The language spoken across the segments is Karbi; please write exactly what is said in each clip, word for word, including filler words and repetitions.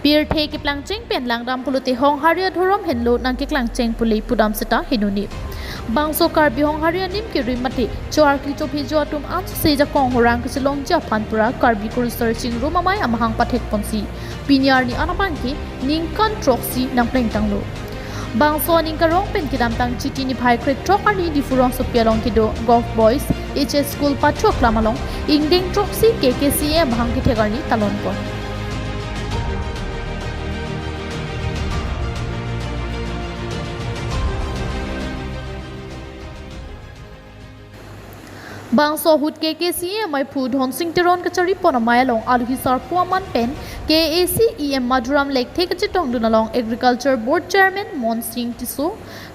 Pirthe keplangcheng pen langdam pulote Honghari adhorom henlo nangkeklangcheng pule pudam seta henone. Bangso Karbi Honghari anim kerim mate cho-arki chophejo atum ansose jakong horang kachelongji aphan pura Karbi kurusar chingrum amei amahang pathekponsi pini arni an abangke ningkan throksi nangplengtanglo. Bangso aning karong pen kedamtang Chiti niphai krethrok arni Diphu rongsopi along kedo Govt Boys H S School pathu aklam along ingdeng throksi K K C A amahang kethek arni talonpon. Bangso ahut K K C A amaiphu Dhonsing Teron kacharipon amei along alohi sarpo aman pen K A C E M Madhuram Lekthe kachetongdun along Agriculture Board Chairman Mohonsing Tisso,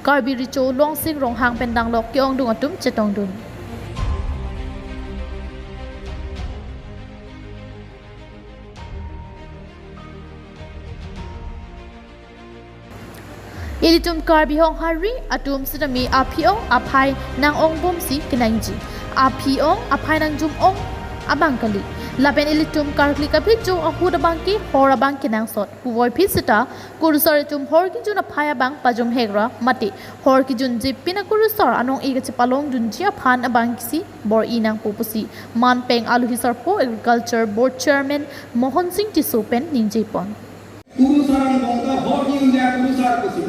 Karbi Recho Longsing Ronghang pen danglok ke-ongdung atum chetongdun. Ilitum Karbi Honghari atum sitame aphi-ong aphai nang-ongbomsi kenangji. Aphi-ong aphai nangjum-ong abang kali. Lapen ilitum karkli kaphejo ahut abangke hor abang kenangsot. Puvoiphit seta kurusar atum hor kejun aphai abang pajumhekra mate hor kejunje pina kurusar anong-e kachepalongdunji aphan abangsi bor-i nangpo pusi manpeng alohi sarpo Agriculture Board Chairman Mohonsing Tisso pen ningjepon. Kurusar angbong ta hor kejunja kurusar pusi.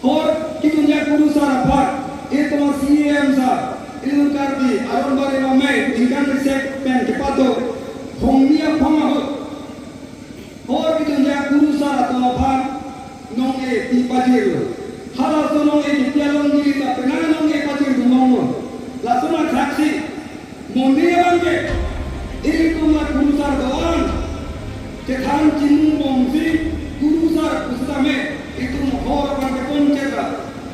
Hor kejunja kurusar aphan, ito C E M sir, ilitum Karbi aron barim amei, ningkan kresek pen kepado, hongni aphong ahut. Hor kejunja kurusar atum aphan, nong-e pi pajirlo. Halaso nong-e pi along neli ta penang nong-e pajir dunlonglo. Laso na thaksi. Moning abangke, ilitum la kurusar doan, chethan chinung bomsi kurusar pusitame, itum hor abangke poncheta.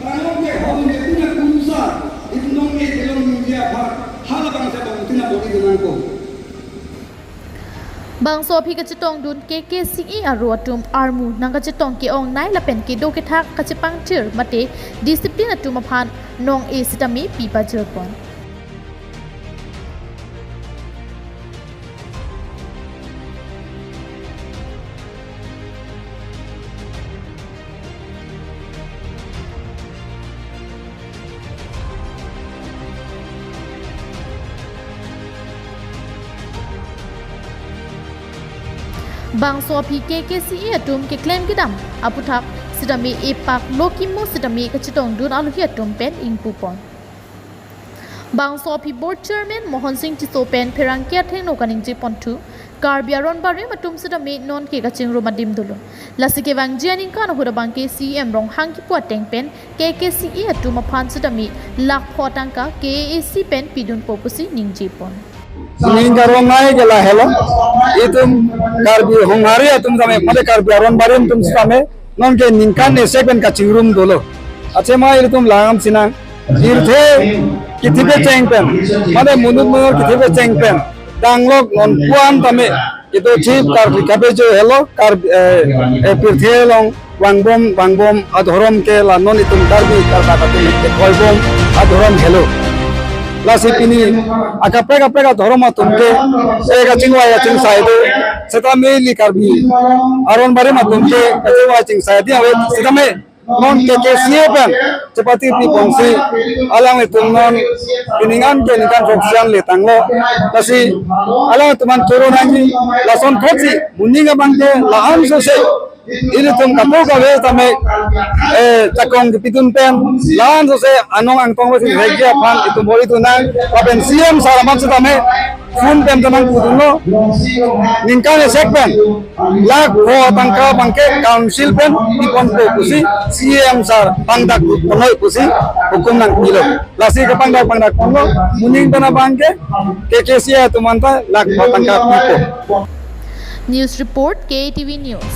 Tangom ke hor neli puna kurusar, itum nong-e kelong nungji aphan, halabangsi bomsi na bor-i dun nangpo. Bangso aphi kachetongdun K K C A aro atum armu nangkachetong ke-ongnei lapen kedo kethak kachepangthir mate discipline atum aphan nong-e sitame pi pajirpon. Bangso aphi K K C A atum keklem kedam aputhak sitame epak lokimo sitame kachetongdun alohi atum pen ingpupon. Bangso aphi Board Chairman Mohonsing Tisso pen pherangke athengno kaningjeponthu, Karbi aron barim atum sitame nonke kachingrum adim dolo. Lasi kevangji aningkan ahut abangke C E M Ronghang kipu ateng pen K K C A atum aphan sitame lakh pho tangka K A A C pen pidunpo pusi ningjepon. Ning karong nai ke lahelo, itum Karbi Honghari atum sitame, mate Karbi aron barim atum sitame, nonke ningkan kresek pen kachingrum dolo. Achema ilitum langdam sinang. Pirthe kithi pecheng pen, mate monit monor kithi pecheng pen, danglok non puan tame, itum chip karkli kaphejo helo, Karbi, eh, eh, pirthe along vangbom, vangbom adhorom ke la non itum Karbi Karta atum ke koibom adhorom helo. Lasi pini akaprek akaprek adhorom atum ke, eh, kachingvai kachingsai do, sitame ili Karbi aron barim atum ke kachingvai kachingsai ding ave, sitame non K K C A pen chepati piponsi alanglitum non pining an ke ningkan throksi an letanglo. Lasi alanglitum an choro nangji, lason thotsi moning abangke la-an sose ilitum kapu kave tame, eh, jakong kepidun pen la-an sose anong angtong lo si regya aphan itum bor-i dun nang, lapen C E M sir amat sitame phone pen ta nangpudunlo, ningkan kresek pen lakh pho tangka abangke council pen piponpo pusi C E M sir pangdak ponoi pusi hukum nangpilo. Lasi kepangdak pangdakponlo, moning pen abangke K K C A atum anta lakh pho tangka pipo. News report, K T V News.